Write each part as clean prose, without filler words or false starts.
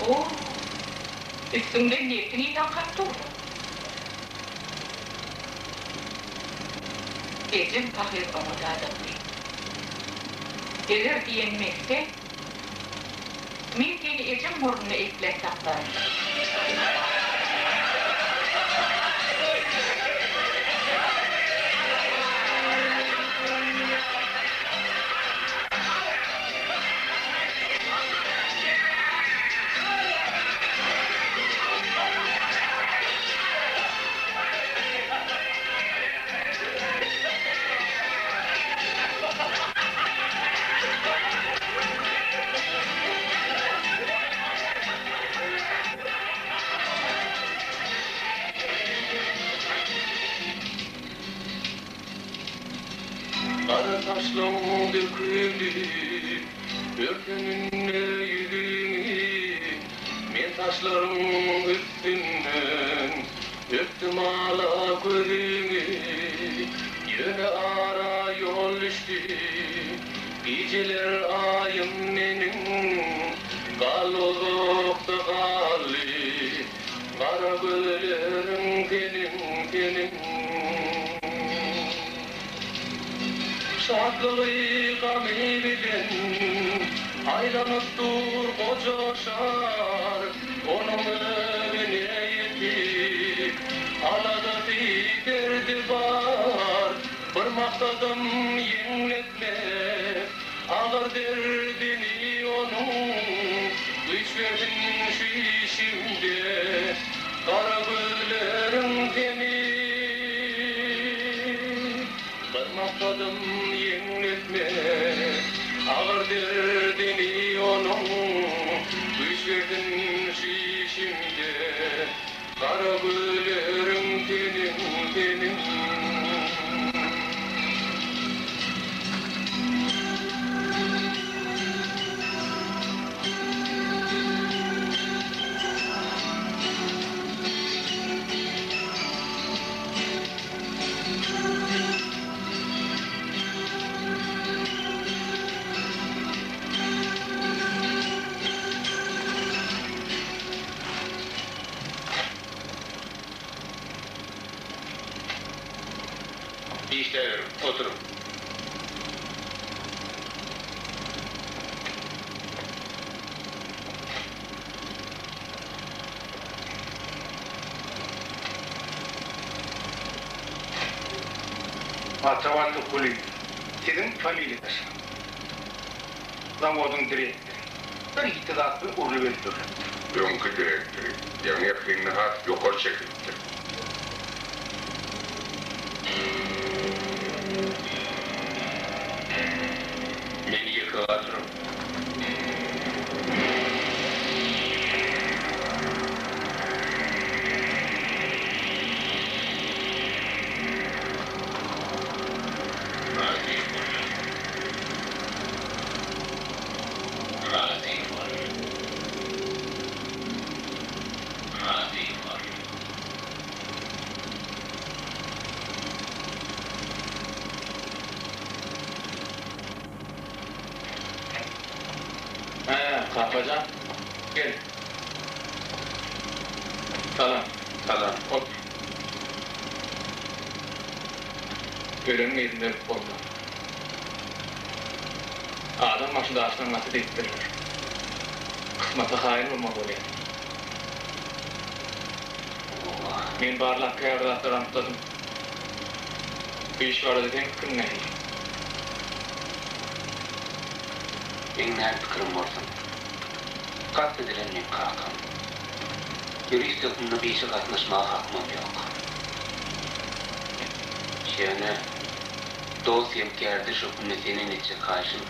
O, üstüňden nebsiň ýaňkap dur-la. Ejem pahyr oňat adamdy. Eger diýenimi etseň, men seni ejeň ornunda ekläp saklaryn. Gara saçlaň dökülip, örteninde ýüzüňi, Men saçlaryň üstünden öpdüm ala gözüňi. Ýöne ara ýol düşdi, gijeler aýym meniň, Galdy uzakda galdy, gara gözleriň seniň, seniň. Şatlygy gamy bilen aýlanyp dur goja şar, Onuň özüne ýetik aladasy, derdi bar. Bir maksadym ýeňletmek agyr derdini onuň, Güýç bersin şu işimde gara gözleriň seni. Bir maksadym ýeňletmek agyr derdini onuň, Güýç bersin şu işimde gara gözleriň seniň, seniň. Işläberiň, oturyň. Atabaldy Kulyýew, siziň familiýadaşyňyz. Zawodyň direktory. Bir ýiti zat bilen urlup öldürilipdir. Öňki direktory, ýaňy-ýakynda has ýokary çekilipdir. Meni ýeke galdyryň. Razy bol. Razy bol. Razy bol. Hä, kakajan, gel. Salam. Salam. Otur. Öleniň yzynda ölüp bolmaz. Adam başy daşdan gaty diýipdirler. Kysmata kaýyl bolmaly bolýar. Men barlap käbir zatlary anykladym. Bu iş barada seň pikiriň nähili? Meň näme pikirim bolsun? Kast edilen meň kakam. Ýurist hökmünde bu işe gatnaşmaga hakymam ýok. Ýöne, dost hem kärdeş hökmünde senden etjek haýyşym,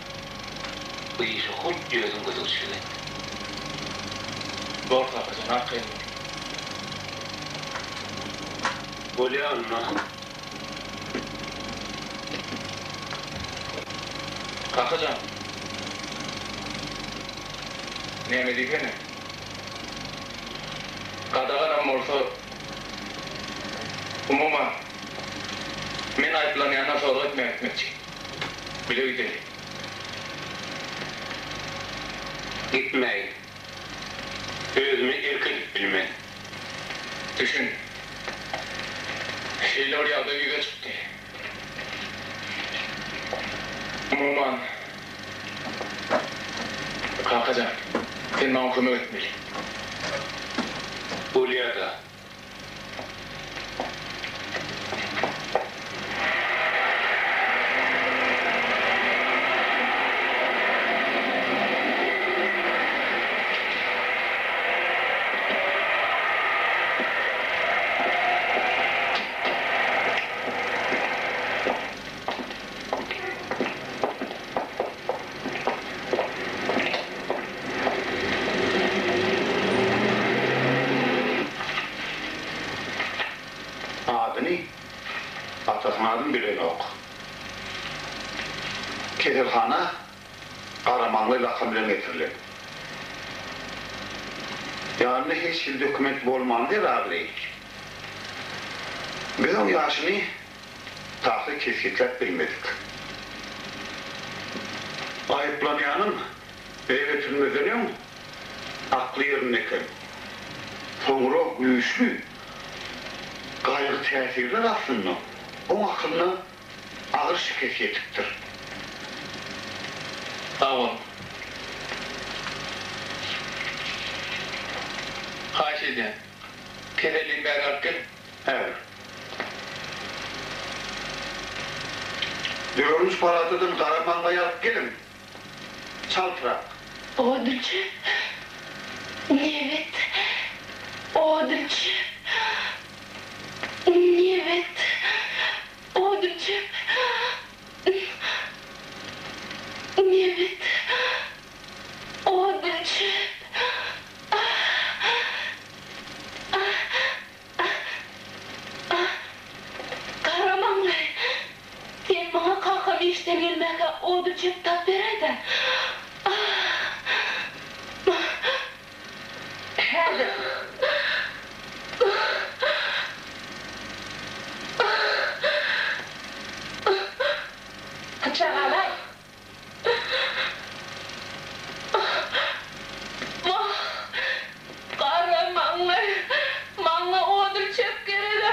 bu işe hut özüň gözegçilik et. Bor kakajan, arkaýyn bol. Bolýa onda. Kakajan. Näme diýsene. Gadaganam bolsa, umuman, men aýyplanýandan sorag etmäge gitmekçi. Bile gideli. Gitmäý. Özüme erk edip bilmen. Düşün. Şeýle bir ýagdaý ýüze çykdy. Umuman, kakajan, sen maňa kömek etmeli. Bolýa-da. Adyny, atasynyň adyny bilenok. Keselhana Garamaňlaý lakam bilen getirilen. Ýanynda hiç hili dokument bolmany zerarly, biz oň ýaşyny takyk kesgitläp bilmedik. Aýyplanýanyň bize getirilmezden öň akly ýerinde eken. Soňra güýçli gaýgy-täsirler astynda oň akylyna agyr şikes ýetipdir. Sag bol. Haýyş edýän. Keselliňi bäri alyp gel. Häzir. Dördünji palatadan gara maňlaý alyp geliň. Çaltrak. Odunçy. Nebit. Odunçy. Nebit. Odunçy. Nebit. Odunçy. Gara maňlaý, sen maňa kakam işden gelmäkä odun-çöp tap beräý-dä. Häzir. Pyçak alaý. Wah, gara maňlaý, maňa odun çöp gereg-ä.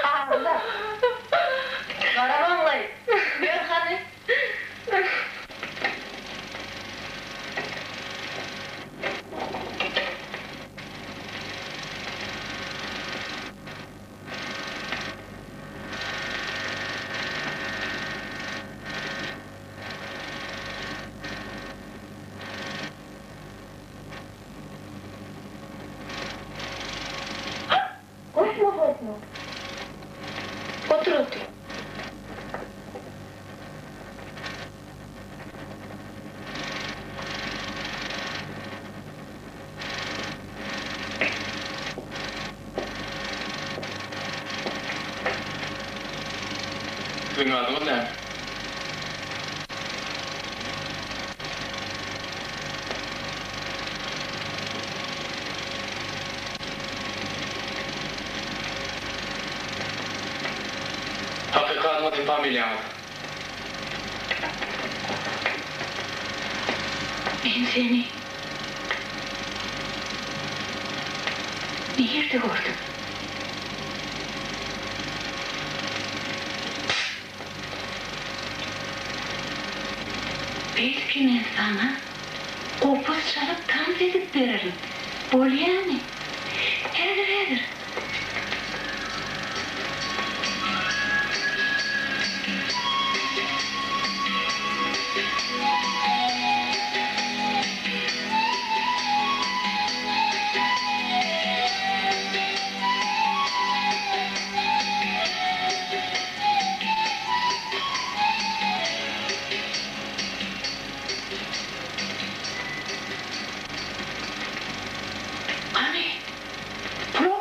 Agla. Gara maňlaý, ber hany. Gorkma, gorkma. Otur, otur. Siziň adyňyz näme? Hakyky adyňyz hem familiýaňyz? Men seni nirde gördüm? Belki men saňa gopuz çalyp tans edip bererin, bolýamy? Häzir, häzir. Hany, pul.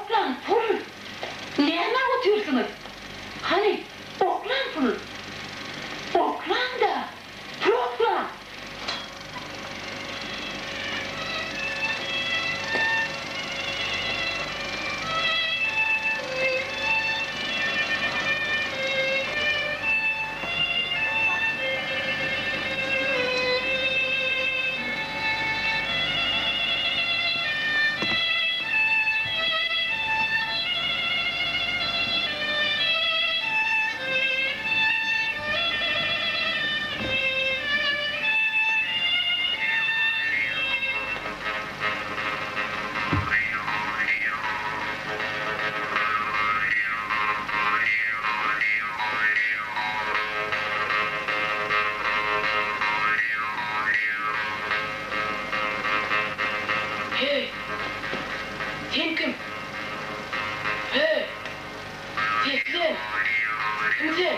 Kim sen?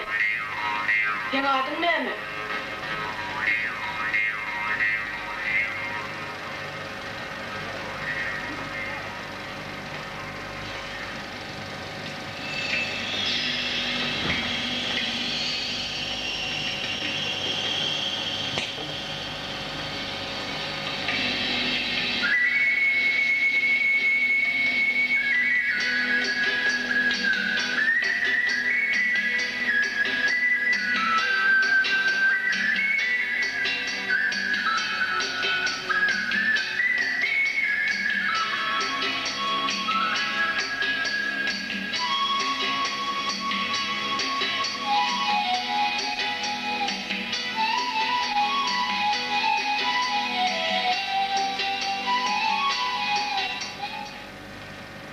Seň adyň näme?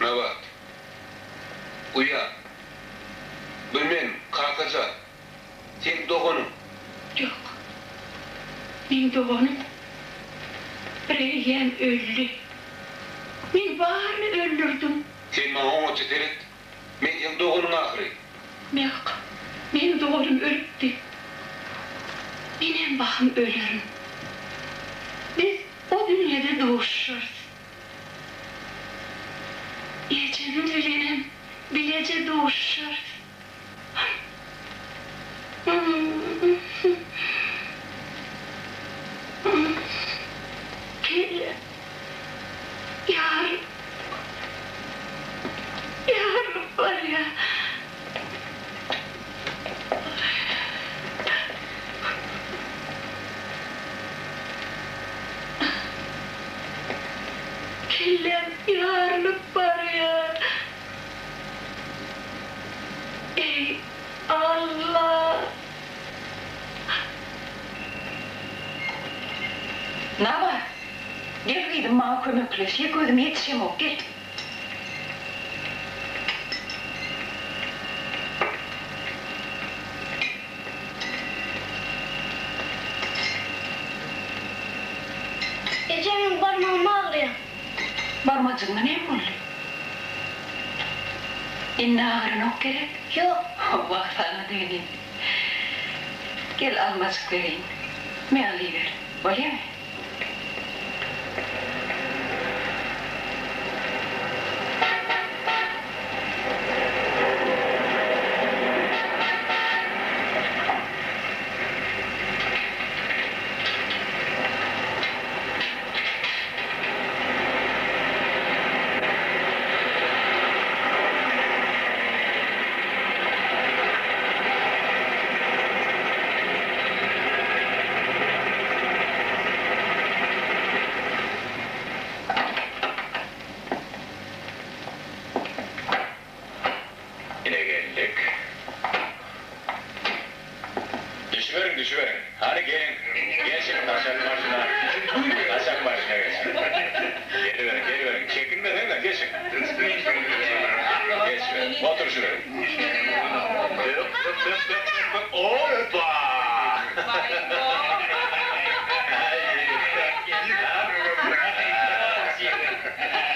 Nabat. Uýa. Bu men, Kakajan. Seň doganyň. Ýok. Meň doganym bireýýäm öldi. Men baryny öldürdim. Sen maňa oňatja seret. Men seň doganyň ahyry. Ýok. Meň doganym ölüpdi. Menem bahym ölerin. Biz o dünýede duşuşarys. Ejem bilenem bileje duşuşarys. Kelle ýarylyp, ýarylyp barýar. Kellem ýarylyp barýar. Eý, Alla! Nabat, gel gyzym maňa kömekleş, ýeke özüm ýetişemok, gel. Eje meň barmagym agyrýar. Barmajygyňa näme boldy? Indi agyranok gerek? Ýok. Wah saňa döneýin. Gel almajyk bereýin. Me alyber. Bolýamy? Ine geldik. Düşüberiň, düşüberiň. Hany geliň. Geçiň gaçak maşyna. Gaçak maşyna geçiň. Geliberiň, geliberiň. Çekinmeseňiz-de geçiň. Geçiberiň. Oturyşyberiň. Bök, bök, bök, bök, bök, bök. Oppa!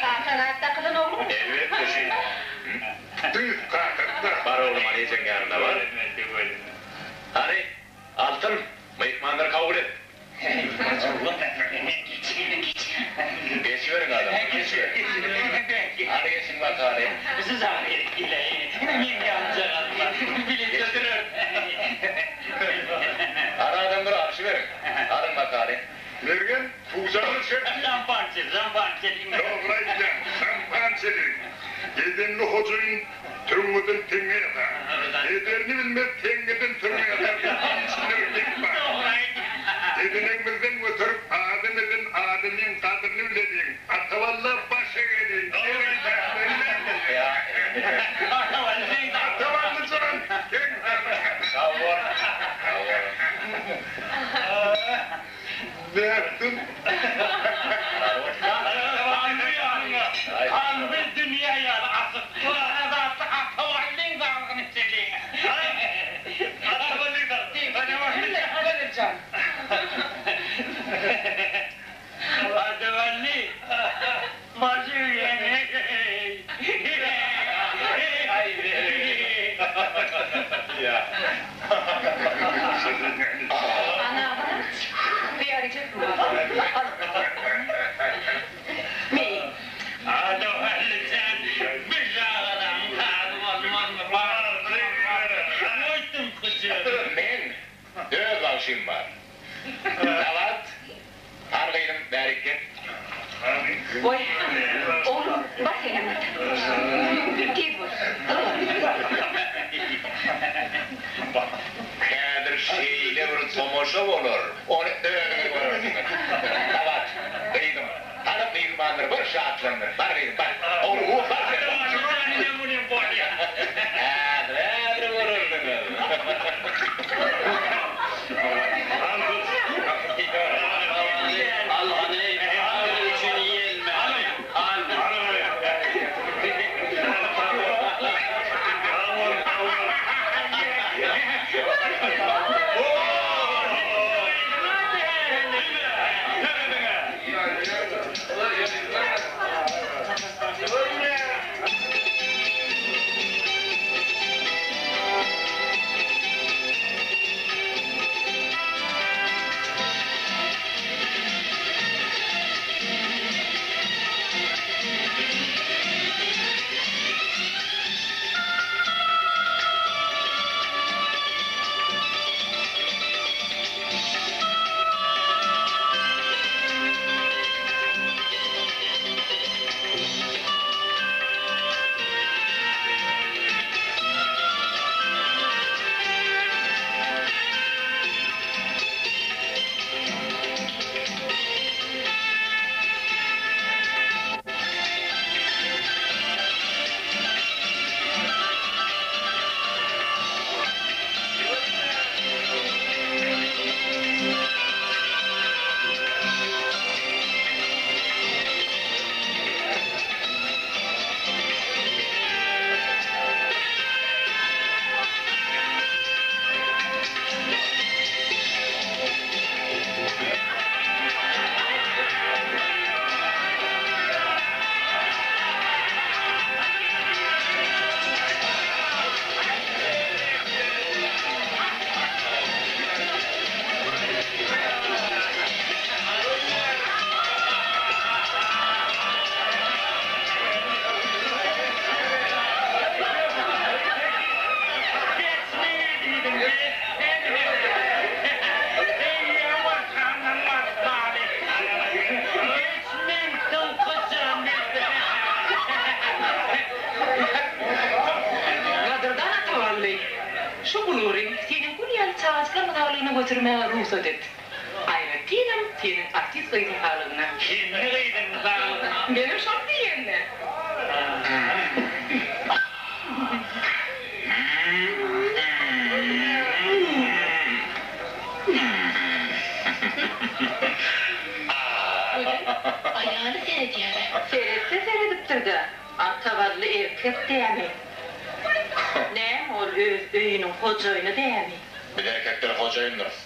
Kakaň at dakylan oglumy? Elbetde şeýle. Tüýs kakam-da. Bar oglum, hany ejeň ýanynda bar. Hany, Altyn, myhmanlary kabul et. Geçiberiň adamlar, geçiberiň. Hany geçiň bakaly. Hany adamlar, alyşyberiň. Alyň bakaly. Mergen, pujagyny çekdi. Dogry aýdýaň, şampançeli. Edenli hojaýyn Töňňeden teňňe ýasar. Ederini bilmez teňňeden töňňe ýasar diýip içinde bir gep bar. Edeneňimizden göterip adam eden adamyň gadyryny bileliň. Ataballa baş egeliň. Atabally jan, sen Sag bol. Sag bol. Nätdiň? Kalby dünýä ýaly açyk. Zatda Ataballyň saglygyny içeliň. Ataballyň saglygyny. Gözeljan. Atabally. Başy. Nabat, hany gyzym, bärik gel. Goý, oglum, bar senem ýat. Tiz bol. Häzir şeýle bir tomaşa bolar, ony özüňiz görersiňiz. Nabat, gyzym, hany myhmanlary bir şatlandyr. Bar gyzym, bar. Oglum, bar sen. Häzir, häzir görersiňiz. Al hany, biziň üçin ýelme. Al. Gadyrdan Atabally, şu gulury seniň gül ýaly çagajyklaryň saglygyna götürmäge rugsat et. Aýratynam seniň artist gyzyň saglygyna. Kendi gyzyň saglygyna. Menem şony diýende. Gözel, aýaly seredýär-ä. Seretse seredipdir-dä, Atabally erkek dämi? Näme ol öz öýüniň hojaýyny dämi? Biz erkekler hojaýyndyrys.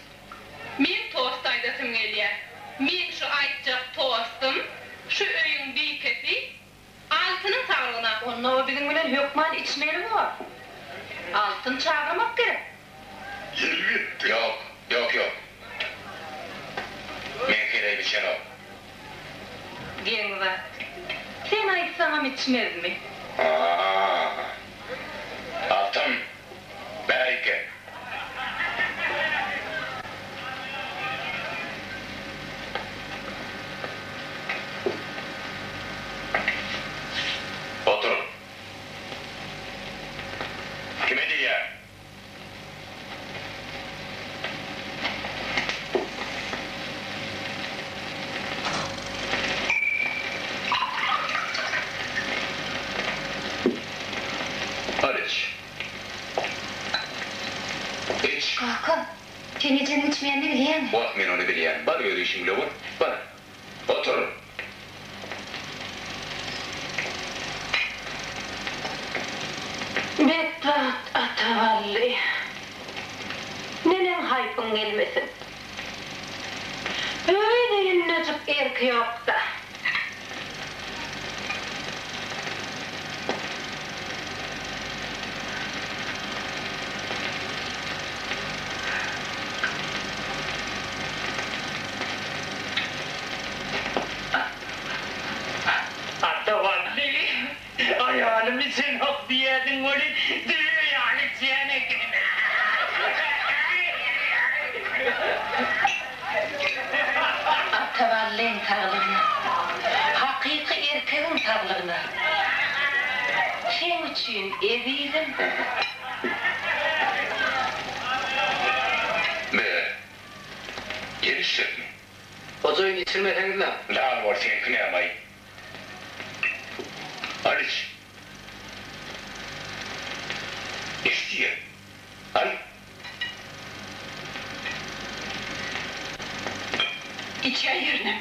Meň tost aýdasym gelýär. Meň şu aýtjak tostum şu öýüň bikesi Altynyň saglygyna. Onda o biziň bilen hökman içmeli bor. Altyn çagyrmak gerek. Elbetde. Ýok, ýok, ýok. Meň heleýim içenok. Geň zat. Sen aýtsaňam içmezmi? A-a-a. Altyn, bärik gel. Otur. Kime diýýär? Bar iç. Iç. Kaka, sen ejeňiň içmeýänini bilýäňmi? Wah, men ony bilýän. Bar öz işiň bile bol. Bar. Otur. Betbagt Atabally. Neneň haýpyň gelmesin. Öz öýündejik erki ýok-da. Atawally, aýalym içenok diýýärdiň welin, düýe ýaly içýän eken. saglygyna. Seň üçin, ezizim. Me, gel içjekmi? Hojaýyn içirmeseňiz-le. Lal bol, seňki näme-aý? Al iç. Iç diýýän. Al. Içäýerinem.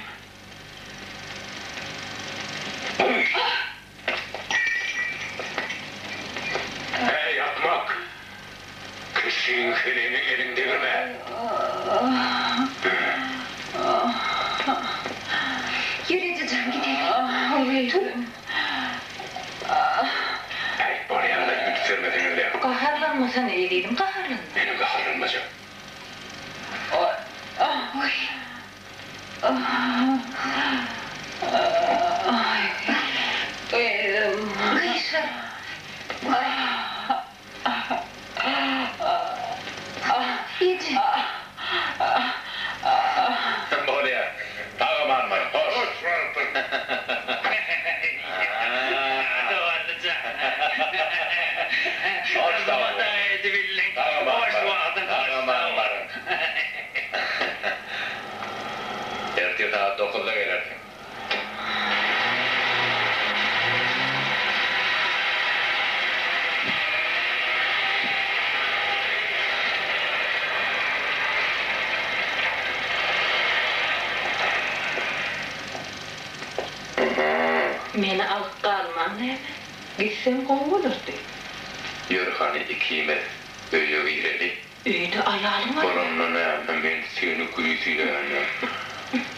Äý, akmak! Kişiň heleýine eliňi degirme! Ýör ejejan, gideli. Tur. Äý, bolýa-la, üns bermeseňiz-le. Gaharlanmasana, ezizim, gaharlanma. Menem gaharlanmajak. Oý. Gyşar. Eje. Bolýa. Sag-aman bar. Hoş. Hoş bardyň. Hoş sag bol. Sag-aman baryň. Sag-aman baryň. Ertir sagat dokuzda gelersiň. Meni alyp galmaň näme? Gitsem gowy bolardy. Ýör hany ikimiz öýe gireli. Öýde aýalyň bar. Bolanda näme men seni güýzýäne. Eje.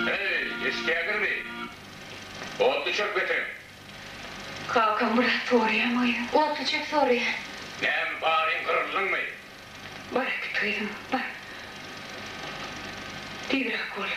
Heý, eşidýäňizmi? Otluçöp getiriň! Kakam bir zat soraýamy? Otluçöp soraýar. Näme, baryň gyryldyňmy? Bar äkit gyzym, bar. Tizräk bol.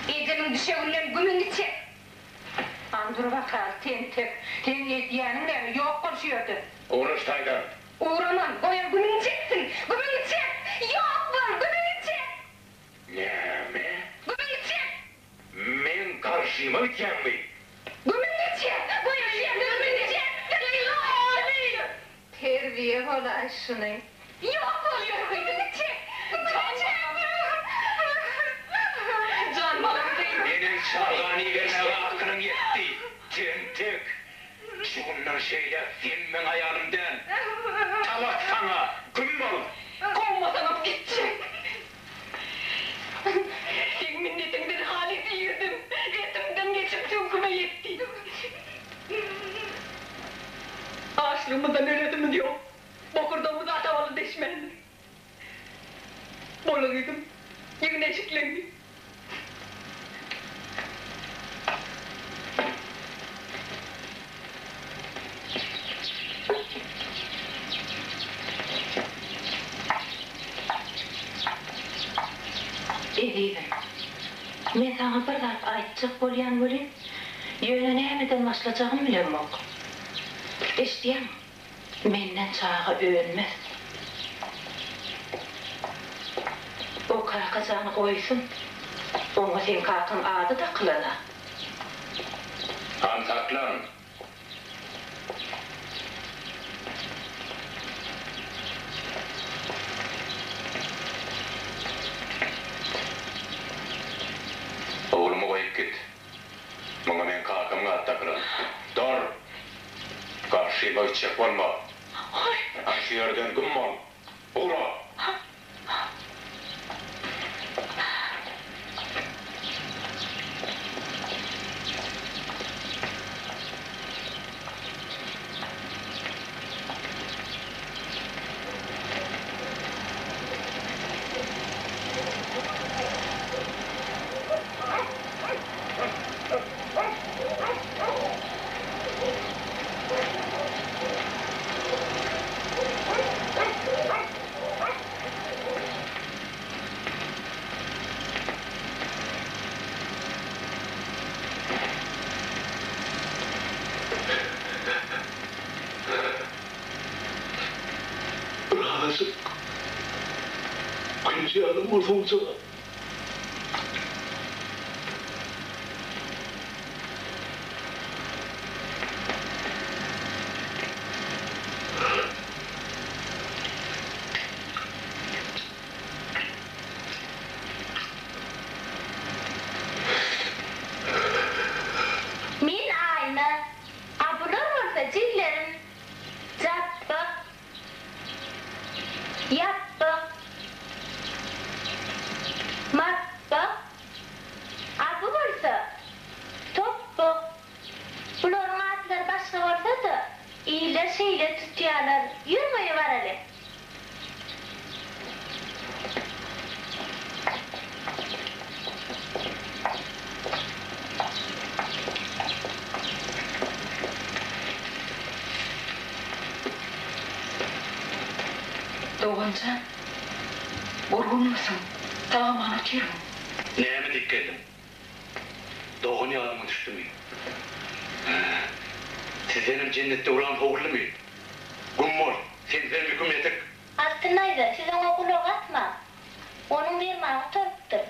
Ejemiň düşeginden gümüňi çek! Han dur bakaly, tentek. Seň edýäniň näme, ýok bol şu ýerden. Ugraş taýdan. Ugraman, goýar gümüňi çeksin! Gümüňi çek! Ýok bol, gümüňi çek! Näme? Gümüňi çek! Meň garşyma gitýäňmi? Gümüňi çek! Goýar şu ýerden gümüňi çek! Terbiýe bolaý şuny. Ýok bol, gümüňi çek! Gümüňi çek! Jan balam gyz. Neneň çagany ibermäge akylyň ýetdi, tentek! Şu günden şeýläk sen meň aýalym däl. Talak saňa, güm bol! Kowmasaňam gitjek. Seň minnetiňden halys irdim. Etimden geçip süňküme ýetdi. Açlygymyzdan ölesimiz ýok. Bokurdagymyz atabaly deşmändir. Egin-eşikleňni. Ezizim, men saňa bir zat aýtjak bolýan welin, ýöne nämeden başlajagymy bilemok. Eşidýäňmi? Menden çaga önmez. O Kakajany goýsun. Oňa seň kakaň ady dakylan-a. Han saklan! Oglumy goýup git. Muňa meň kakamyň ady dakylan. Dur! Garşyma gitjek bolma. Hany şu ýerden güm bol. Ugra! Birazajyk künji ýaly bolsaňjyk. Men Aýna, a bular bolsa jiglerim Japbak, Ýapbak, Mapbak, a bu bolsa Topbak. Bularyň atlary başga bolsa-da, iller şeýle tutýarlar. Ýörüň öýe baraly. Dogan jan, gurgunmysyň? Sag-aman otyrmyň? Näme diýip geldiň? Dogan ýadyňa düşdümi? Hä, sizdenem jennet döwran sowuldymy? Güm bol, sensizem ýüküm ýetik. Altyn daýza, siz oňa gulak asmaň. Onuň dermany gutarypdyr.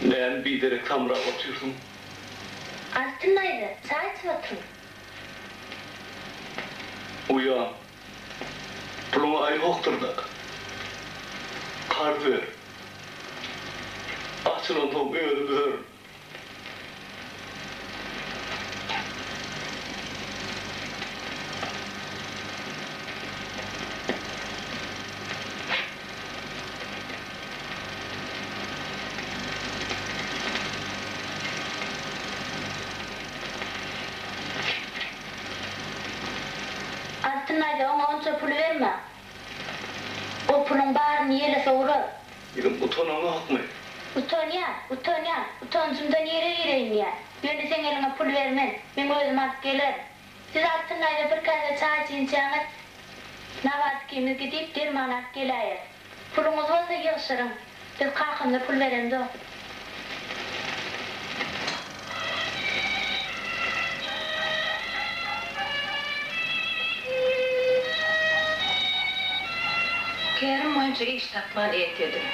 Näme biderek samrap otyrsyň? Altyn daýza, çaý içip oturyň. Uýam, puluňa aýgokdyr-da. Karz ber. Açylansoň özüm üzerin. Altyn daýza oňa onça pul berme. O puluň baryny ýele sowurar. Ýigim utanaňokmy? Utanýan, utanýan, utanjymdan ýere gireýin diýýän. Ýöne seň eliňe pul bermen, meň özüm alyp gelerin. Siz Altyn daýza bir käse çaý içinçäňiz, Nabat ikimiz gidip derman alyp geläýeris. Puluňyz bolsa ýygşyryň. Biz kakamyza pul beremzok. Kärim boýunça iş tapman entedim.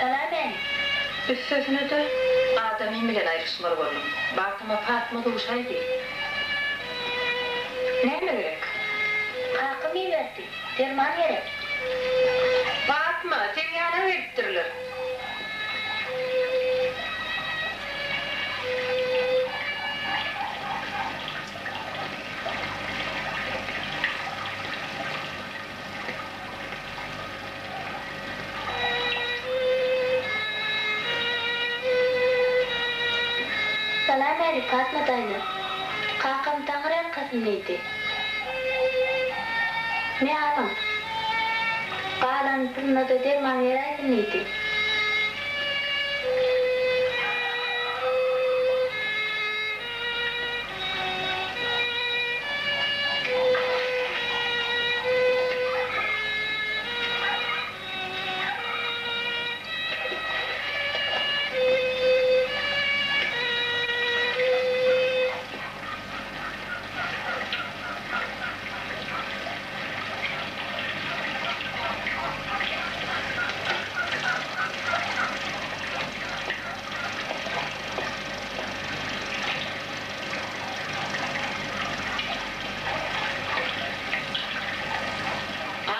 Salam äý. Üstesine-de, adamym bilen aýryşmaly boldum. Bagtyma Patma duşaýdy. Näme gerek? Kakam iberdi. Derman gerek. Patma, seň ýanyňa gelipdirler. Salam älik, Patma daýza. Kakam Taňry ýalkasyn diýdi. Me alyň. Galan puluna-da derman beräýsin diýdi.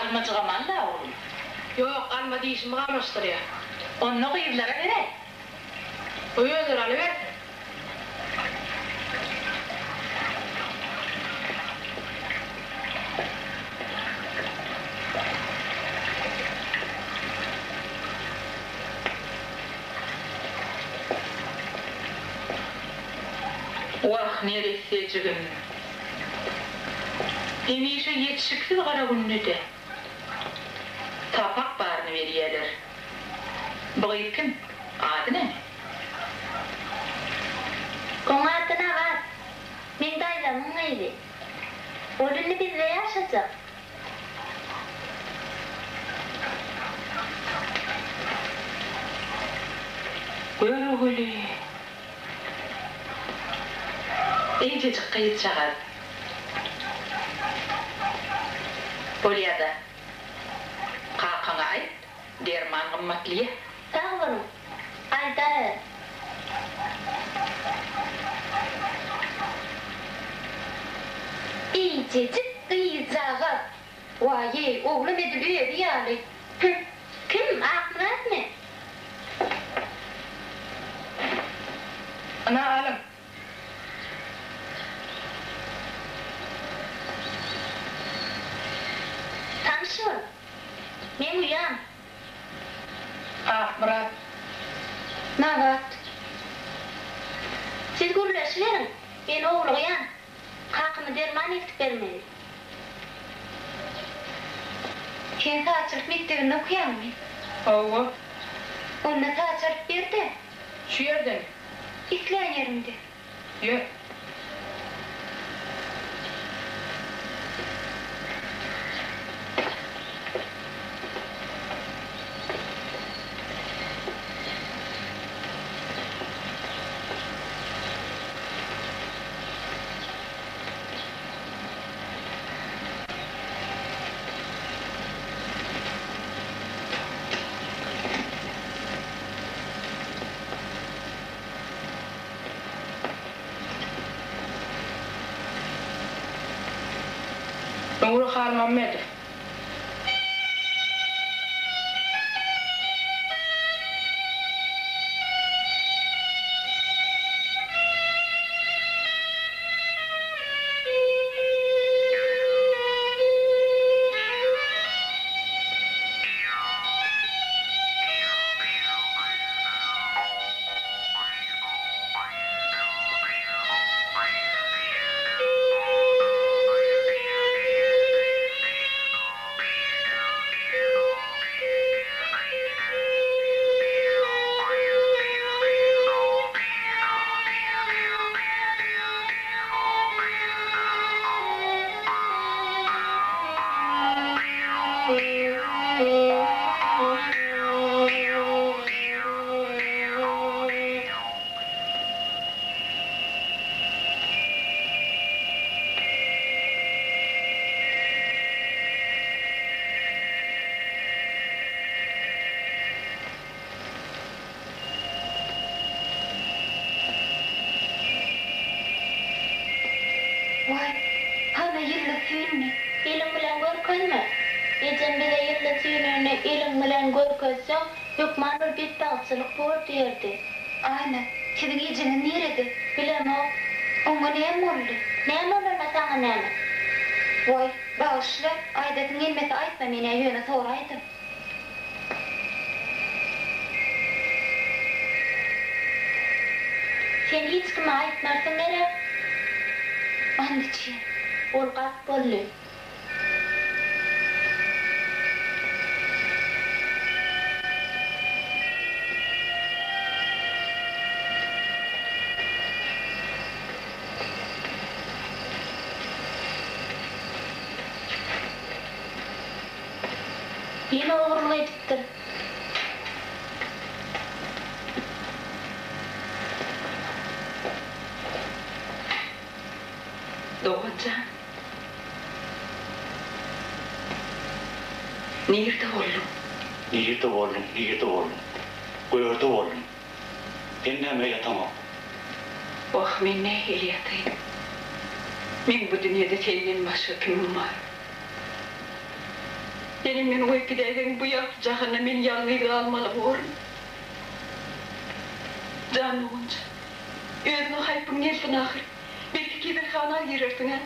Almajygam al-la, oglum. Ýok, alma dişimi gamaşdyrýar. Onda gyzlara beräý. Goý özleri alybersin. Wah, neressejigim. Hemişe ýetişiksiz gara günde-de sapak baryny berýäler. Bu gyz kim? Ady näme? Oň ady Nabat. Meň daýzamyň gyzy. Ol indi bizde ýaşajak. Görogly. Eýjejik gyzjagaz. Bolýa-da. Kakaňa aýt, derman gymmatlyýa. Sag boluň. Aýdaber. Eýjejik gyzjagaz. Waý-eý, oglum edil özi ýaly. Hü, kim, Akmyratmy? Ynha, alyň. Tanyş bol. Meň uýam. Akmyrat. Nabat. Siz gürleşiberiň, men howlugýan. Kakama derman eltip bermeli. Sen sazçylyk mekdebinde okaýaňmy? Hawa. Onda saz çalyp ber-de. Şu ýerden. Islän ýeriňde. Ýör. Nury Halmammedow. Waý, hana ýyldyz süýnüni eliň bilen görkezme. Ejem bize ýyldyz süýnüni eliň bilen görkezseň, hökman bir betbagtçylyk bor diýerdi. Aýna, siziň ejeňiz nirede? Bilemok. Oňa näme boldy? Näme bolanda saňa näme? Waý, bagyşla, aýdasyň gelmese aýtma, men-ä ýöne soraýdym. Sen hiç kime aýtmarsyň gerek? And içýän. Ol gark boldy. Ýene ogurlyk edipdir. Dogan jan. Nirde bolduň? Nirde bolduň, nirde bolduň? Gördä boldum. Sen näme ýataňok? Wah, men nähili ýataýyn? Meň bu dünýede senden başga kimim bar? Senem meni goýup gidäýseň, bu ýagty jahanda men ýalňyz galmaly borun. Jan doganjan, özüňe haýpyň gelsin ahyry. Belki keselhana girersiň-ä?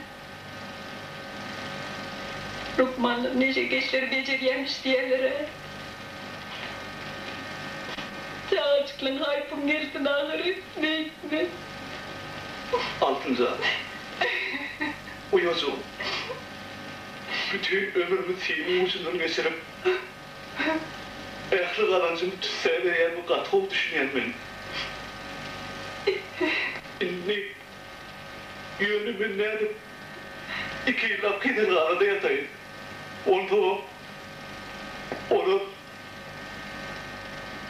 Lukmanlar neşekeşleri bejerýämiş diýýärler-ä. Çagajyklaň haýpyň gelsin ahyry, beýtme. Altynjan. Uýajygym. Bütin ömrümi simiň ujundan geçirip, ähli gazanjymy tüssä berýänime gaty gowy düşünýän men. Indi Ýöne men nädip iki ýyllap keselhanada ýataýyn? Onsoňam olar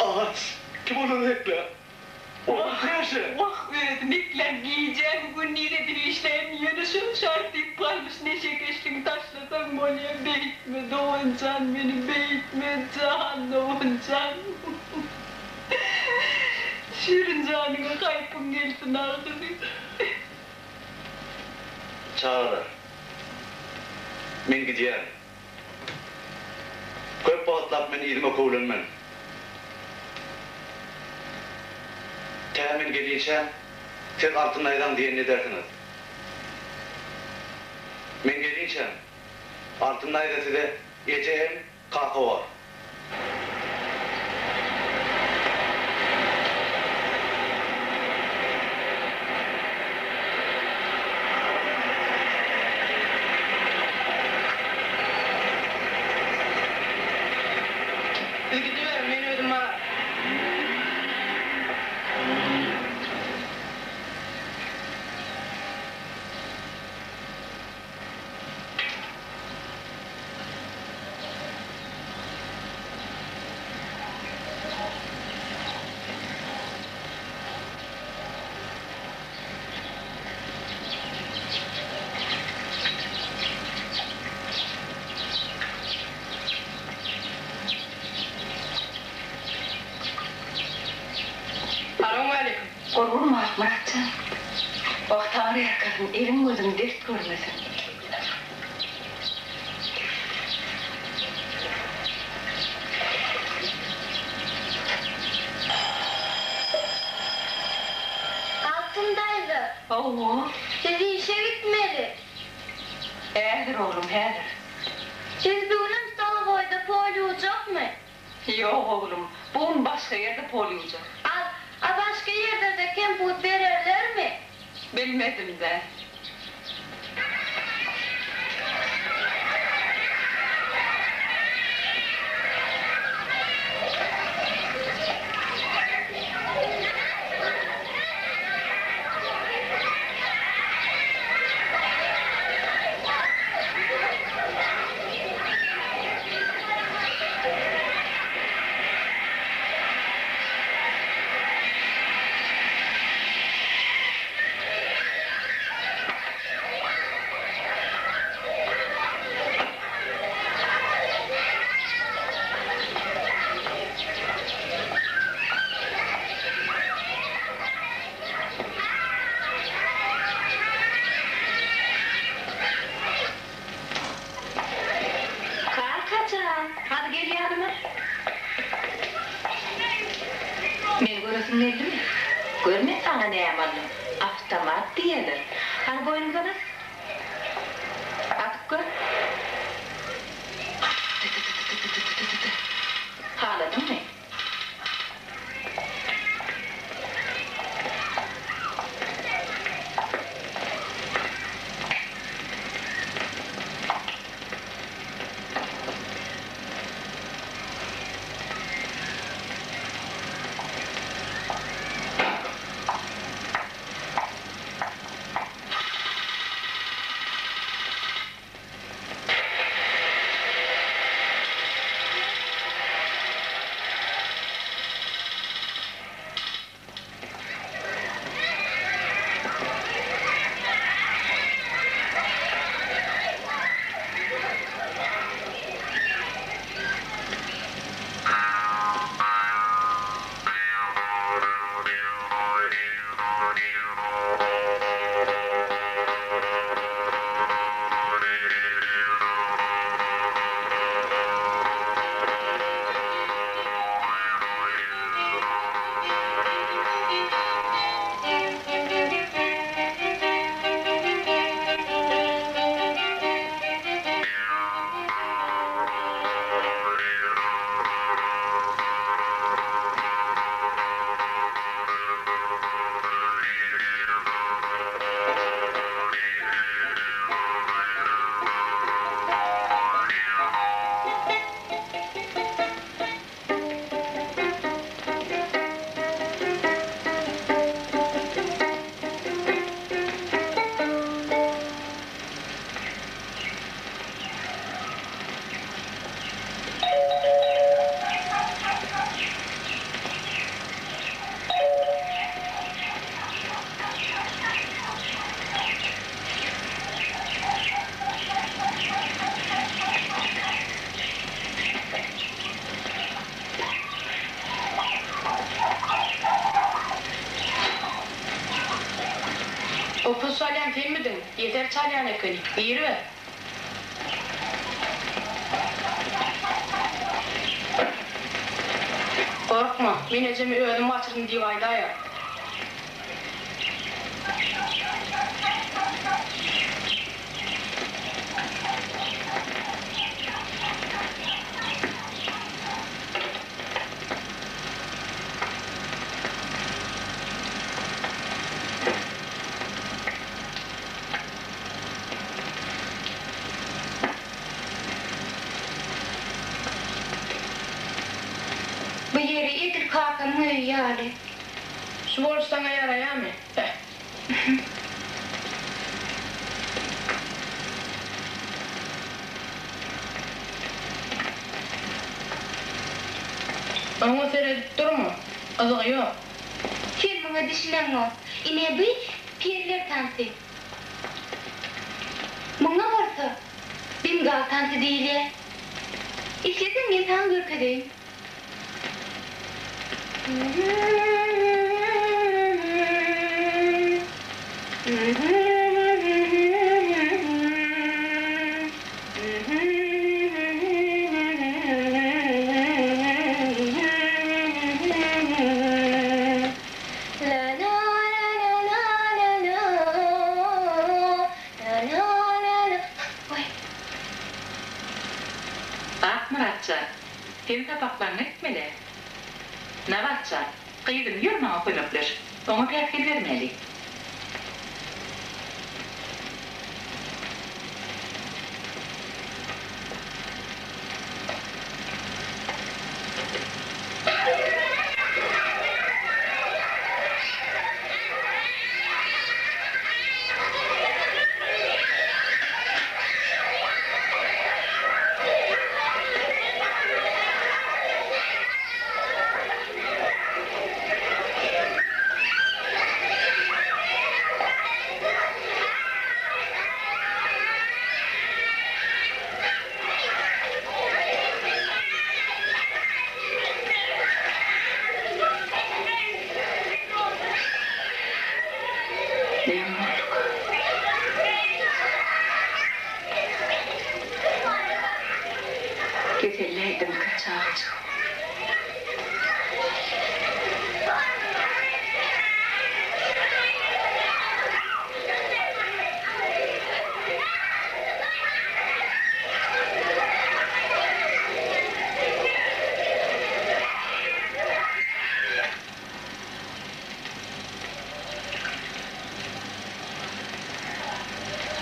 aç. Kim olary eklär? Olar täşe. Wah, özüm eklän gijämi gündiz edip işläýin, ýöne şol şart diýip galmyş neşekeşligi taşlasaň bolýa, beýtme dogan jan meni beýtme jan dogan jan. Şirin janyňa haýpyň gelsin ahyry. Çagalar, men gidýän. Köp wagtlap men yzyma köwlenmen. Tä men gelinçäm, siz Altyn daýzaň diýenini edersiňiz. Men gelinçäm, Altyn daýza size eje hem Kaka bor. Siz gidiberiň, men özüm bararyn. Salowmaleýkim. Gol urma, Akmyrat jan. Wah, Taňry ýalkasyn, eliň-gözüň dert görmesin. Altyn daýza. Hawa. Siz işe gitmeli. Häzir, oglum, häzir. Siz bu günem stolowoýda pol ýuwjakmy? Ýok, oglum, bu gün başga ýerde pol ýuwjak. A, a başga ýerde-de kemput bererlermi? Bilmedim-dä. Kaka jan, hany gel ýanyma. Meni göresiň geldimi? Gör men saňa näme aldym. Awtomat diýerler. Hany boýnuňdan as. Atyp gör. Tü-tü-tü-tü-tü-tü-tü-tü-tü. Haladyňmy? çalýan ekeni. Giriber. Gorkma, men ejemi özüm gaçyrdym diýip aýdaýar. Bu ýeri edil kakamyň öýi ýaly. Şu boluş saňa ýaraýamy? Beh. Oňa seredip durma. Gyzygy ýok. Sen muňa düşüneňok. Ine bu periler tansy. Muňa bolsa bengal tansy diýilýär. Isleseň men saňa görkezeýin. Akmyrat jan, sen sapaklaryňy etmeli. Nabat jan, gyzym ýör maňa kömekleş, oňa päsgel bermäli. Näme bolduka? Keselläýdimikä çagajygym?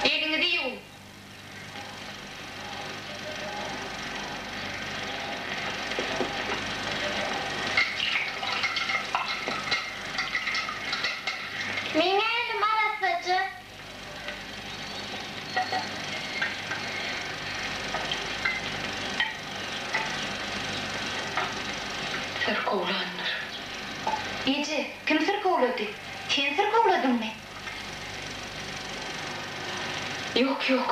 Eliňizi ýuwuň. Meň elim arassaja. Syrkawlandyr. Eje, kim syrkawlady? Sen syrkawladyňmy? Ýok, ýok.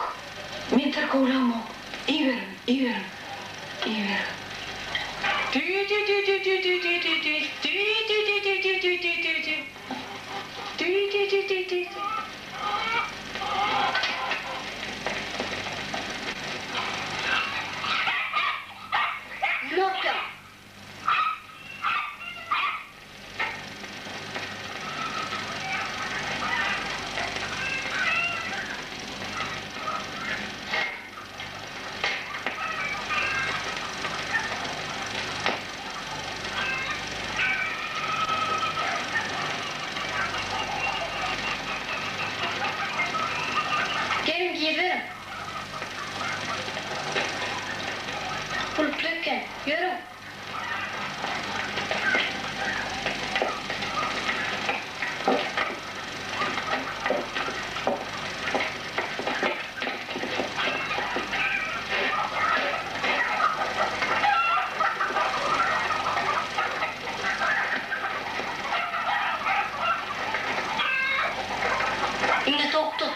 Men syrkawlamok. Iýiberiň, iýiberiň, iýiberiň. Tüý-tüý-tüý-tüý-tüý-tüý-tüý-tüý, tüý-tüý-tüý-tüý-tüý-tüý-tüý-tüý. Tüý-tüý-tüý-tüý-tüý. Nokta. Geliň giriberiň. Gulply eken. Ýörüň. Indi sowuk tut.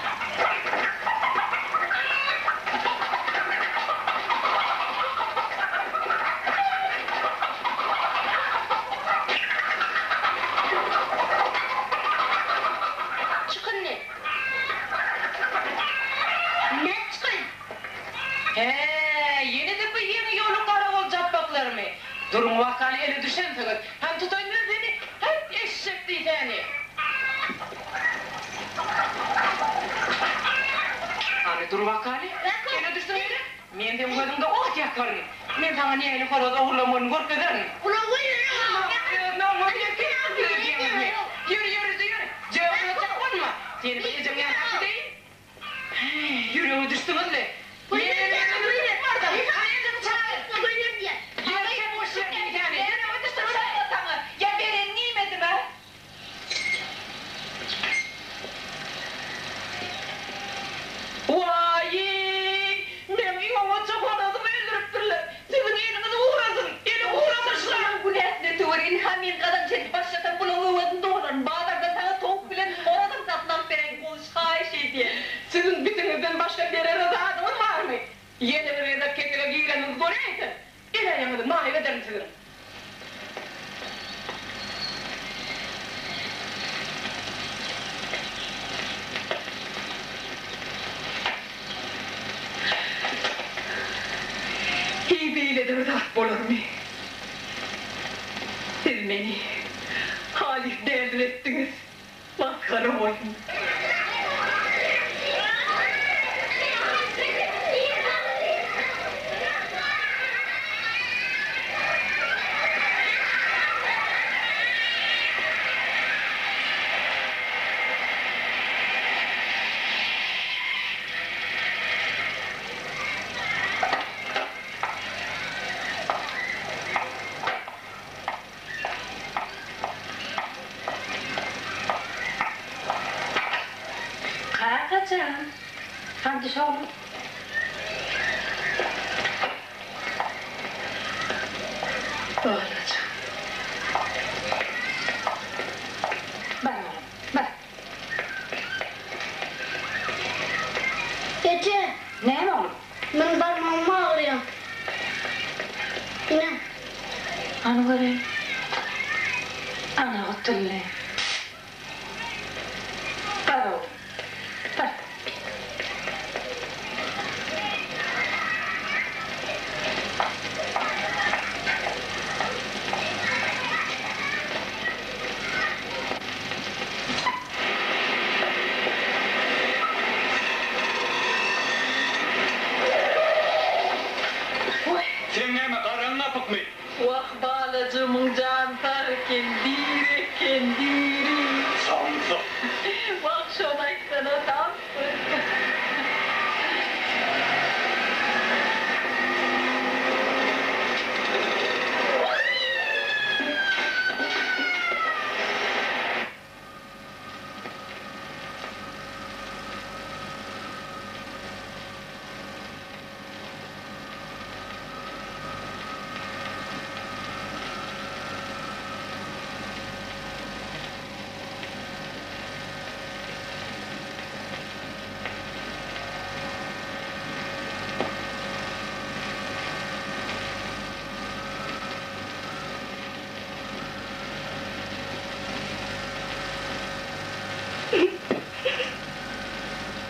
Hä, ýene-de bu ýeňi ýoluň garagol japbaklarymy? Duruň wakaly ele düşensiňiz. Hany tutaýyn men seni, häýt, eşşek diýsäni! Hany dur wakaly, ele düşdüň ýene? Men seň gözüňde ot ýakaryn. Men saňa nähili horaz ogurlamalyny görkezerin. Ýör, ýör, ýör, jöwzaçak bolma. Seni bir ejeň ýanyna äkideýin. Häý, ýürege düşdüňiz-le. Waý-y, meň iň oňatja horazymy öldüripdirler. Siziň eliňiz gurasyn, eli guramyşlar. Günäsine töwer, ynha men gazanç edip başlasam bulaň öwezini dolaryn. Bazardan saňa towuk bilen horazam satyn alyp beräýin, goňşy haýyş edýän. Siziň bitiňizden başga berere zadyňyz barmy? Ýene bir gezek kesele gireniňizi göräýsem, el-aýagyňyzy maýyp ederin siziň. Heý, beýle-de bir zat bolarmy? Siz meni halys däliretdiňiz, masgara boldum. Kaka jan, hany düş oglum. Balajygym. Bar oglum, bar. Eje! Näme oglum? Meň barmagym agyrýar. Ine. Hany göreýin. Ana gutuldy. Bar oglum, bar. Seň näme garaň gapykmy? Wah balajygymyň jany sag eken, diri eken, diri. Samsyk. Wah şony aýtsana samsyk.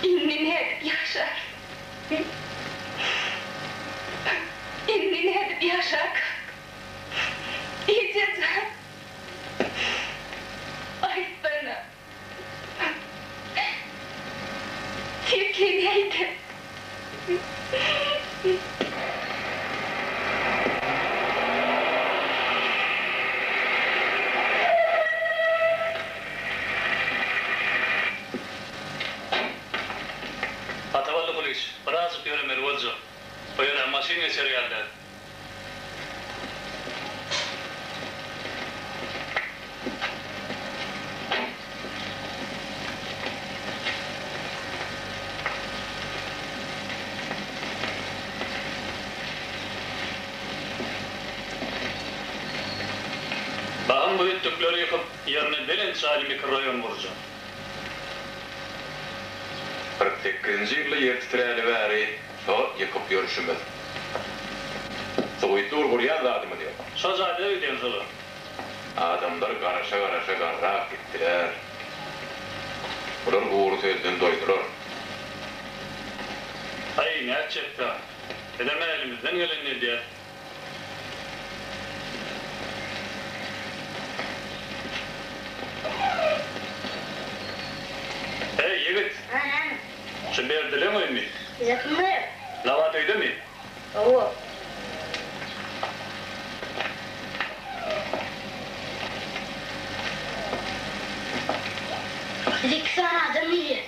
Indi nädip ýaşarys? Indi nädip ýaşarkak? Eje jan, aýtsana. Seslenäý-dä. Atabally Kulyç, birazjyk ýöremeli boljak. O ýere maşyn geçer ýaly däl. Bahym bu hütdükleri ýykyp, ýerine belent jaýly mikroraýon gurjak. 48-nji ýylda ýer titräli bäri şo ýykyp ýörşümiz. Suwy dur gurýan zadymyz ýok. Şo jaýda öýdýän şolar. Adamlar garaşa-garaşa garrap gitdiler. Bular gury sözden doýdular. Aý, nätjekdä? Bizem elimizden gelenini edýäs. Heý, ýigit! Ha, näme? Şu Berdileň öýümi? Bize kim gerek? Nabat öýdemi? Hawa. Bize iki sany adam gelýär.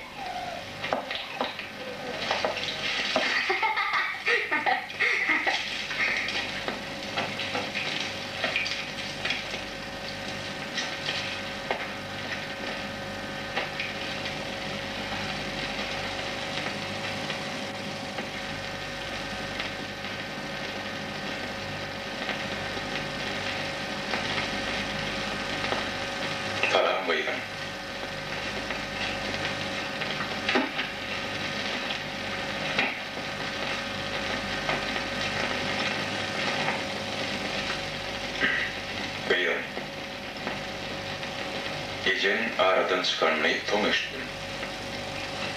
Salam gyzym. Gyzym. Ejeň aradan çykanyny soň eşitdim.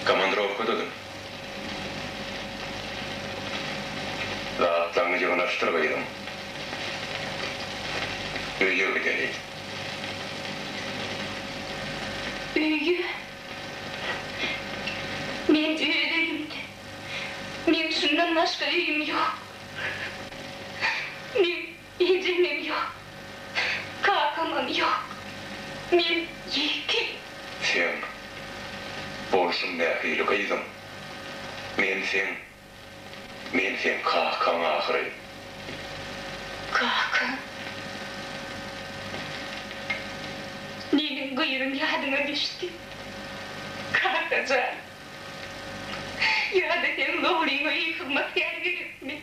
Komandrowkadadym. Zatlaryňy ýygnaşdyr gyzym. Öýe gideli. Öýe? Men öz öýümde. Meň şundan başga öýüm ýok. Meň ejemem ýok. Kakamam ýok. Men ýetim. Seň bolşuň nähili gyzym? Men seň, men seň kakaň ahyry. Kaka. Meniň gyzym ýadyňa düşdi. Kaka jan. Ýa-da seň dogryňa öý hyzmatkär gerekmi?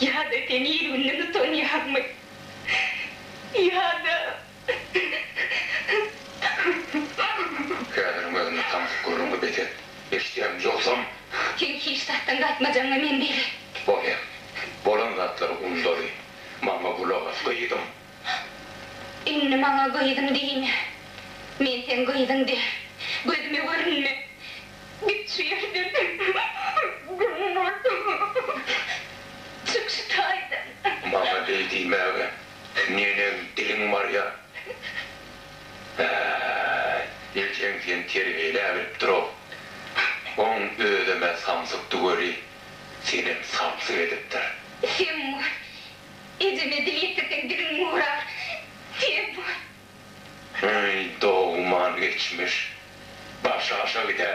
Ýa-da sen il-günden utanýaňmy? Ýa-da. Häziriň özünde samsyk gürrüňi bes et. Eşidýäňmi, ýogsam. Seň hiç zatdan gaýtmajagyňa men belet. Bolýa. Bolan zatlary undaly. Maňa gulak as, gyzym. Indi maňa gyzym diýme. Men seň gyzyň däl. Gözüme görünme. Git şu ýerden. Güm bol. Çyk şu taýdan. Maňa beý diýmäge neneň diliň barýa? Äý, ejeň seni terbiýeläbilipdir-ow. Oň özem-ä samsykdy weli, senem samsyk edipdir. Sem bol. Ejeme dil ýetirseň diliň gurar. Sem bol. Eý, dogman geçmiş, başy aşa gid-ä.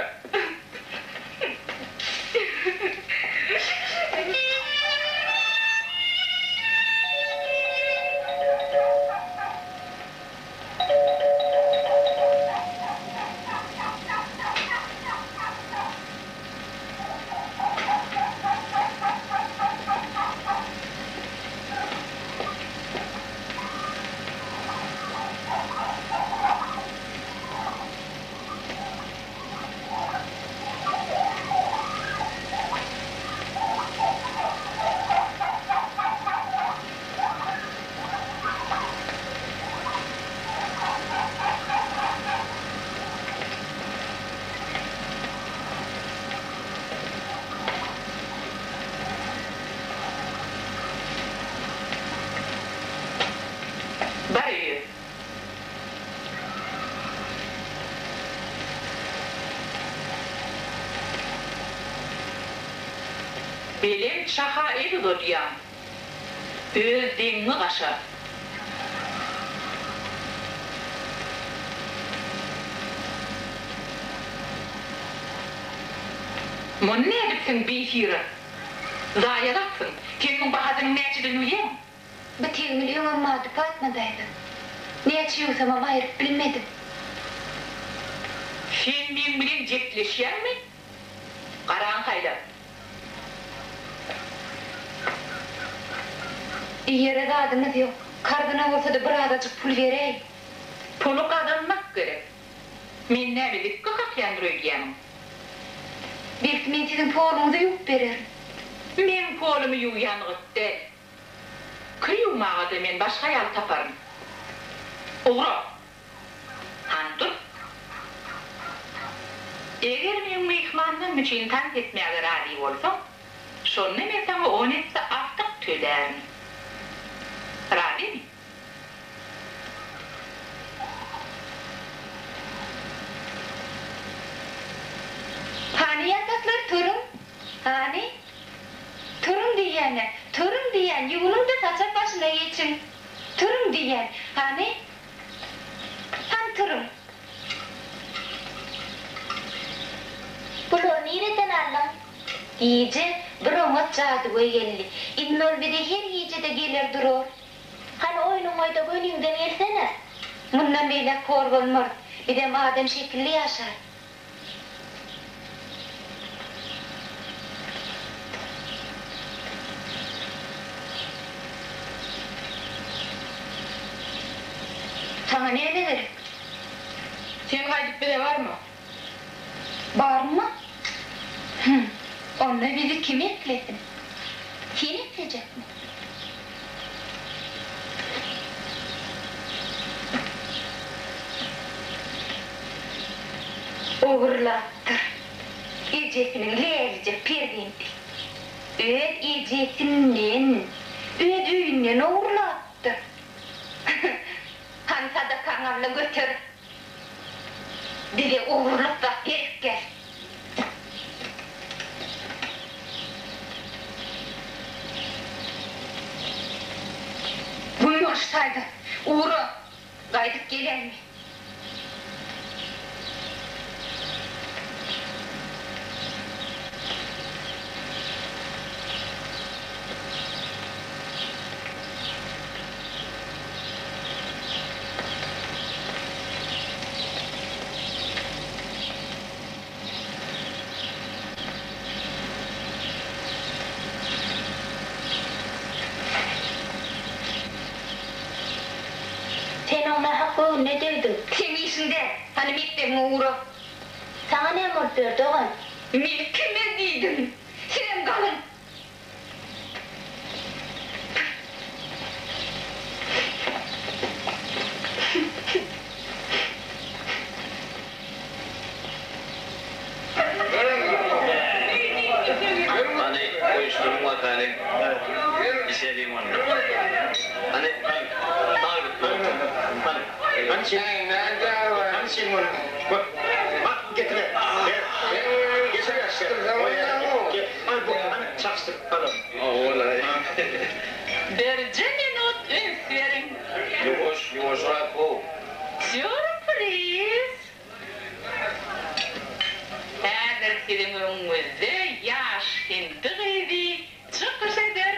Bar öýe. Belent şaha el uzadýaň. Öz deňiňi gaşa. Muny nädipsiň, bisyrat? Zaýalapsyň. Sen muň bahasynyň näçedigini bilýäňmi? Bu tegmil öňem bardy, Patma daýza. Näçe ýuwsamam aýryp bilmedim. Sen meň bilen jepleşýäňmi? Garaňy saýla. Iýere zadymyz ýok. Karzyna bolsa-da bir azajyk pul beräý. Puly gazanmak gerek. Men näme zikge kakýandyr öýdýämiň? Belki men siziň poluňyzy ýuwup bererin. Meň polumy ýuwýan gyt däl. Kir ýuwmaga-da men başga aýal taparyn. Ugra! Hany dur. Eger meň myhmanlarym üçin tans etmäge razy bolsaň. Şonda men saňa on esse artyk tölärin. Razymy? Hany ýataklar turuň. Hany? Turuň diýýän-ä, turuň diýýän, ýuwunyň-da saçak başyna geçiň. Turuň diýýän, hany? Hany turuň. Bulary nireden aldyň? Gije bir oňat jadygöý geldi. Indi ol bize her gije-de geler durar. Hany oýnuňy oýda göniňden gelsene. Mundan beýläk hor bolmarys. Bizem adam şekilli ýaşarys. Saňa näme gerek? Sen gaýdyp bize barma. Barma? Hüm, onda bizi kim eklesin? Sen eklejekmi? Ogurlapdyr. Ejesiniň lälije perzendi. Öz ejesinden, öz öýünden ogurlapdyr. Hany sadakaňy al-da göter. Bize ogurlyk zat gerek däl. Gün boluşsaýdy, ugra, gaýdyp geläýme. Sen oň nähak göwnüne degdiň. Seň işiň däl. Hany mekdebiňe ugra. Saňa näme bolup ýör, dogan? Meni kime diýdiň? Sizem galyň. Hany, goýuşdyryň wakaly. Içeliň onda. Hany, saglyk bolsun. Hany, hany çek. Hany çek ony. Bak, getir. Ber. Getir. Birje minut üns beriň. Ýuwaş, ýuwaşrak how. Sýurpriz! Häzir siziň öňüňizde ýaş hindi gyzy çykyş eder.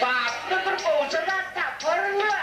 Batly bir gowja zat taparyn-la.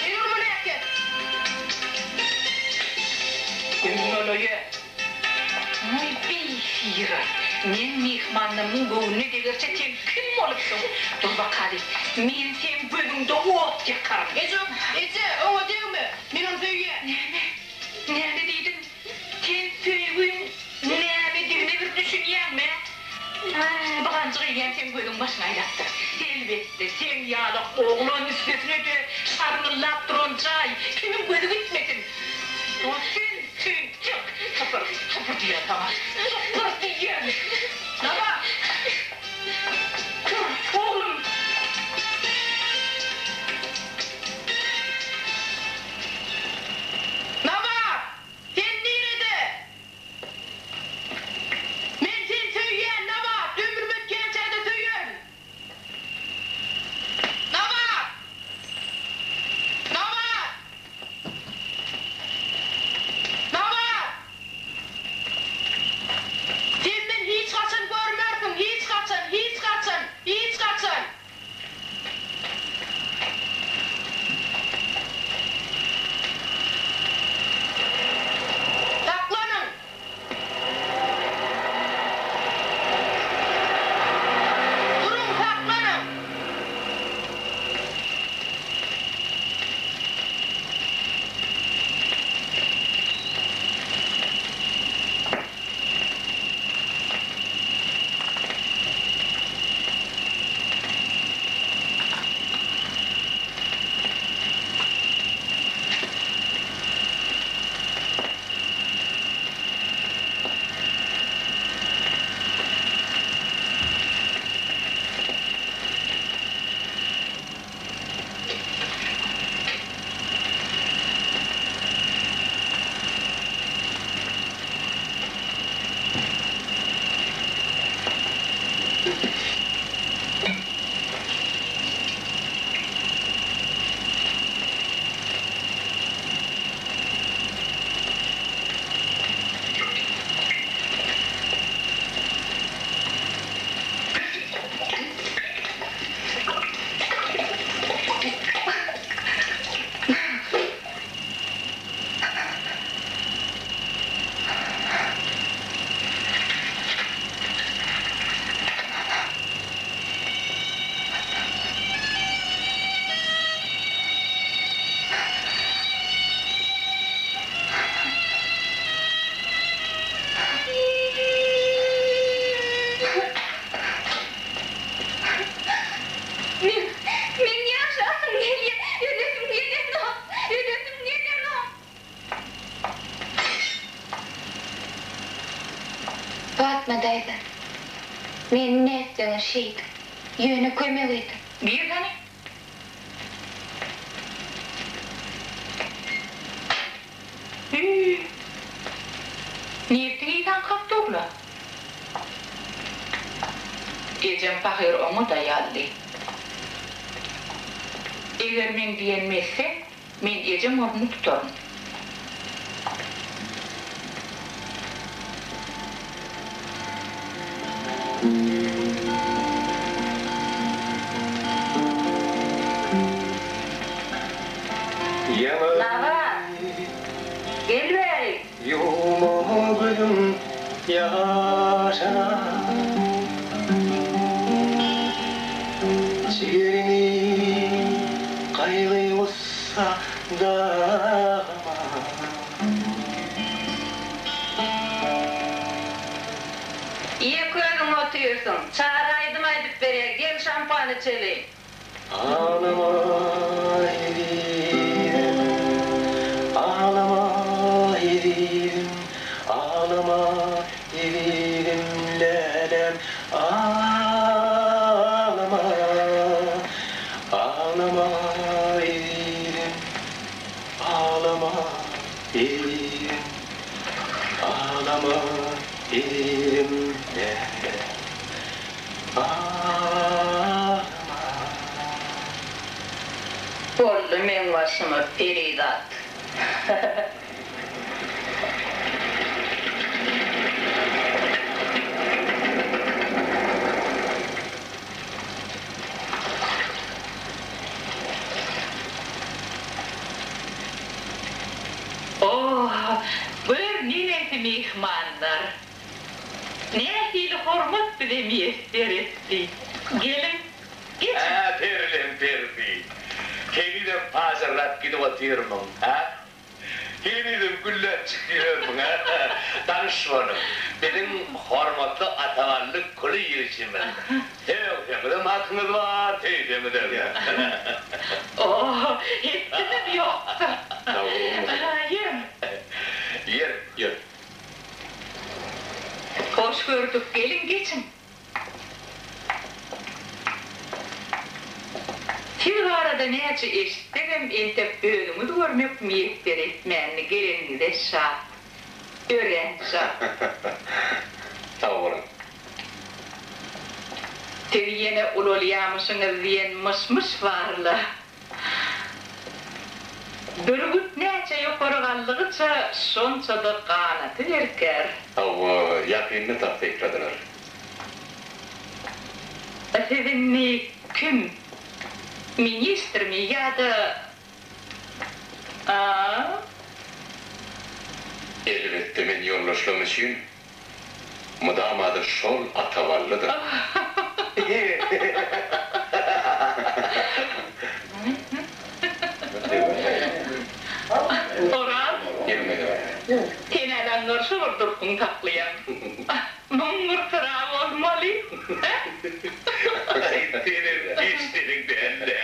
Ýür muny äket! Günnolaýa. Muý beýsyrat, men myhmanlarymyň göwnüne degerçe sen kim bolupsyň? Dur bakaly, men seň gözüňde ot ýakaryn. Eje, eje, oňa degme! Men ony söýýän. Näme? Näme diýdiň? Sen söýgiň nämedigine bir düşünýäňmi? Hä, bu ganjyk eýýäm seň gözüň başyna aýlapdyr. Elbetde, seň ýaly oglan üstesine-de şarňyllap duran jaý, kimiň gözi gitmesin? O sen, tüýnçük! Hypyr, hypyr! diýýän saňa! Tur diýýän! Nabat! Tur, oglum! Nabat! Sen nirede? Men seni söýýän, Nabat! Ömrüm ötýänçä-de söýerin! Nabat! Nabat! Nabat! Sen meni hiç haçan görmersiň, hiç haçan, hiç haçan, hiç haçan! Saklanyň! Duruň, saklanyň! Men, men ýaşasym gelýär, ölesim gelenok, ölesim gelenok. Patma daýza, meni nätseňiz şeýdiň, ýöne kömek ediň. Gir hany. Hüý. Nirtiň yzan kak dur-la. Ejem pahyr oňa-da ýazdy. Eger meň diýenimi etseň, men ejeň ornuny tutaryn. Nabat! Gel bärik! Ýuwma gözüň ýaşyna. Jigeriňi gaýgy-gussa dagama. Ýeke özüň otyrsyň. Çary aýdym aýdyp berýär, gel şampan içeli. Aglama ezizim, aglama ezizim, aglama ezizim läläm, aglama, aglama ezizim, aglama ezizim, aglama ezizim läläm. Aglama. Boldy meň başyma perizat. Oh, gör neneňsi myhmanlar. Nähili hormat bize miýesser etdi. Geliň, geçiň. Hä, perilem perisi. Henizem pajarlap gidip otyrmyň, hä? Henizem gülläp çykyp ýörmüň, hä? Tanyş boluň, biziň hormatly Atabally Kulyýewiçimiz. Sögseňizem hakyňyz bar, söýseňizem. O, hetdimiz ýokdur. Sag boluň. Ýörüň. Ýör, ýör. Hoş gördük, geliň geçiň. Siz barada näçe eşitsegem entek özüňizi görmek miýesser etmändi, geleniňize şat. Örän şat. Sag boluň. Siz ýene ulalýamyşyňyz diýen myş-myş bar-la. Bürgüt näçe ýokary galdygyça, şonça-da ganaty berkär. Hawa, ýakynda tassykladylar. Siz indi kim? Ministrmi ýa-da A? Elbetde, men ýoldaşlarym üçin Mydama-da şol Ataballydyr. Oraz, sen-ä laňňyrşa bir durkuňy saklaýaň. Muň bir syra bolmaly, hä? Senem hiç diliň däl-dä.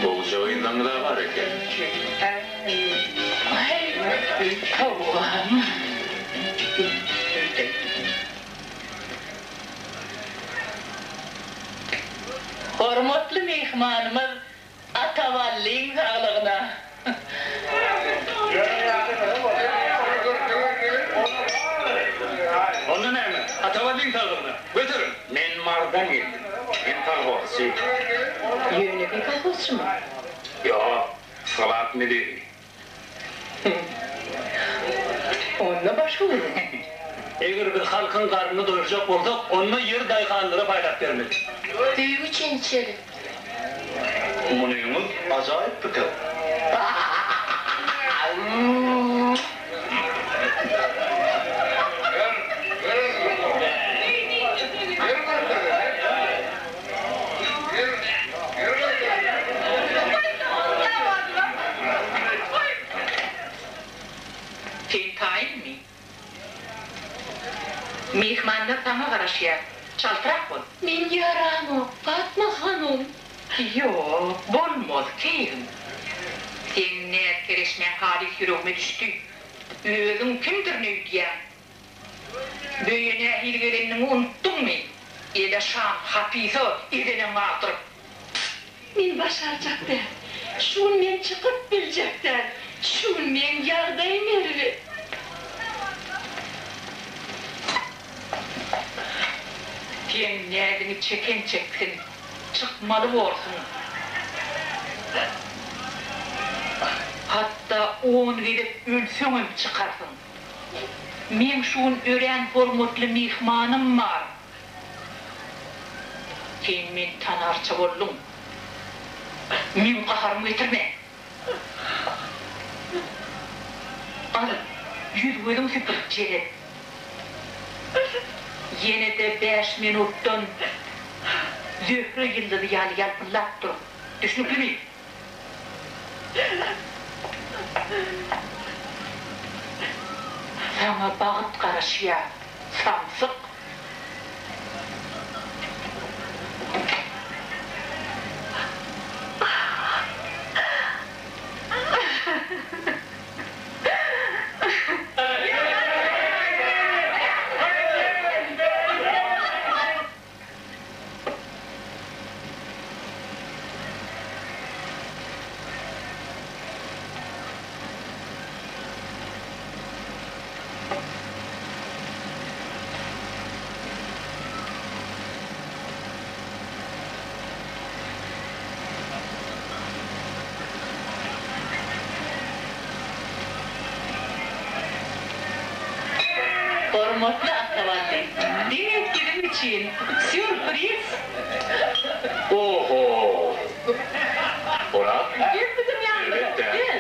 Gowja gyzlaňyz-a bar eken. Hormatly myhmanymyz Ataballyň saglygyna. Onda näme, Ataballyň saglygyna. Göteriň! Men Marydan geldim. Men kolhozçy. Ýönekeý kolhozçymy? Ýok, sklad müdiri. Onda başga gürrüň. Eger biz halkyň garnyny doýurjak bolsak, onda ýeri daýhanlara paýlap bermeli. Söýgi üçin içeris. Munyňyz ajaýyp pikir. Sen taýynmy? Myhmanlar saňa garaşýar. Çaltrak bol. Men ýaramok, Patma hanym. Ýok, bolmaz, keýgim. Seň näz-kereşmäň halys ýüregime düşdi. Özüň kimdirin öýdýäň? Öýe nähili geleniňi unutdyňmy? Ele şam, hapysa, ezeneň galdyryp. Men başarjak däl. Şu gün men çykyp biljek däl. Şu gün meň ýagdaýym erbet. Seň näziňi çeken çeksin. Çykmaly borsuň. Hatda on gezek ölseňem çykarsyň. Meň şu gün örän hormatly myhmanym bar. Sen meni tanarça bolduň. Meň gaharymy getirme. Al, ýüz-gözüňi süpür, jelep. Ýene-de bäş minutdan Zöhre ýyldyzy ýaly ýalpyldap dur. Düşnüklimi? Saňa bagt garaşýar, samsyk! Hormatly. Atabaldy. Diňe siziň üçin sýurpriz. Oho! Oraz? Gel biziň ýanymyza, Elbetde. gel.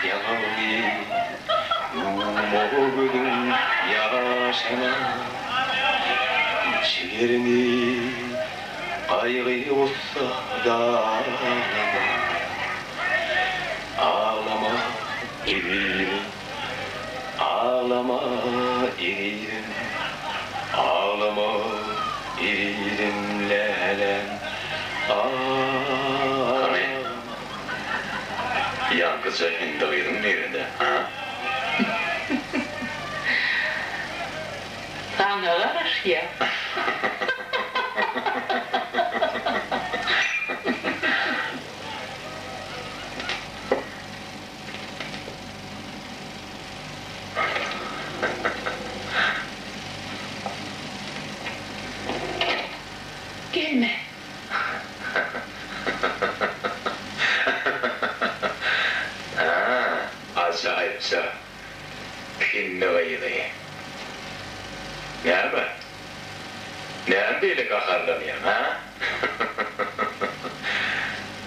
Ýaňagyňy ýuwma gözüň ýaşyna, Jigeriňi gaýgy-gussa daglama. Aglama ezizim, aglama ezizim, Aglama ezizim läläm, Hany, aglama. Ýaňkyja hindi gyzyň nirede, ha? Saňa garaşýar. Gelme. Hä, ajaýypja hindi gyzy. Näme? Näme beýle gaharlanýaň, hä?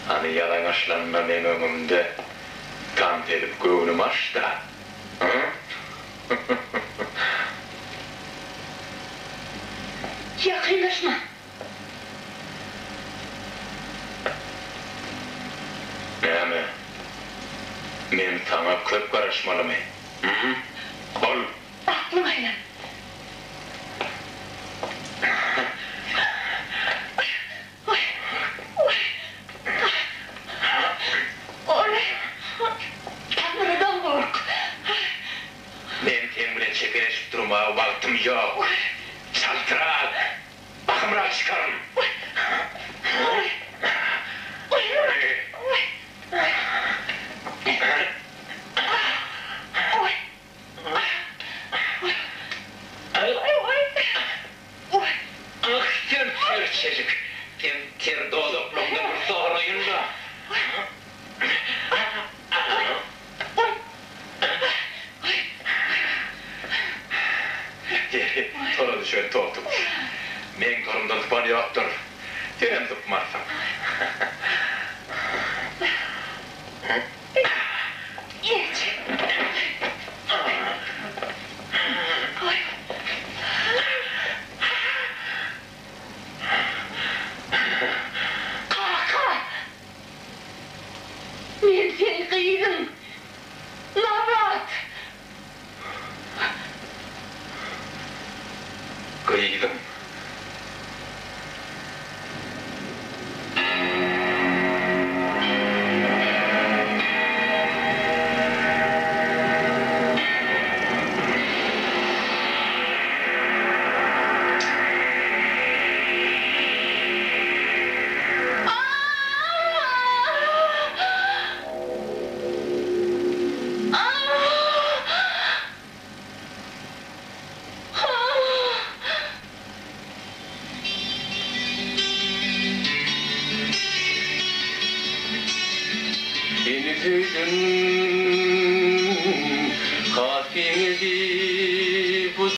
Hany ýalaňaçlanma meň öňümde tans edip göwnümi aç-da, hä? Ýakynlaşma! Näme? Men saňa köp garaşmalymy? Hü? Bol! Aklym aýlan. Taňrydan gork. Men seň bilen çekeleşip durmaga wagtym ýok. Birçejik seň ter dodaklaňdan bir soraýyn-da. Ýeri, tora düşen totuguş. Meň torumdan sypan ýokdur. Senem sypmarsyň. Kaka! Men seň gyzyň, Nabat! Gyzym. Seni söýdüm, has giňeldi.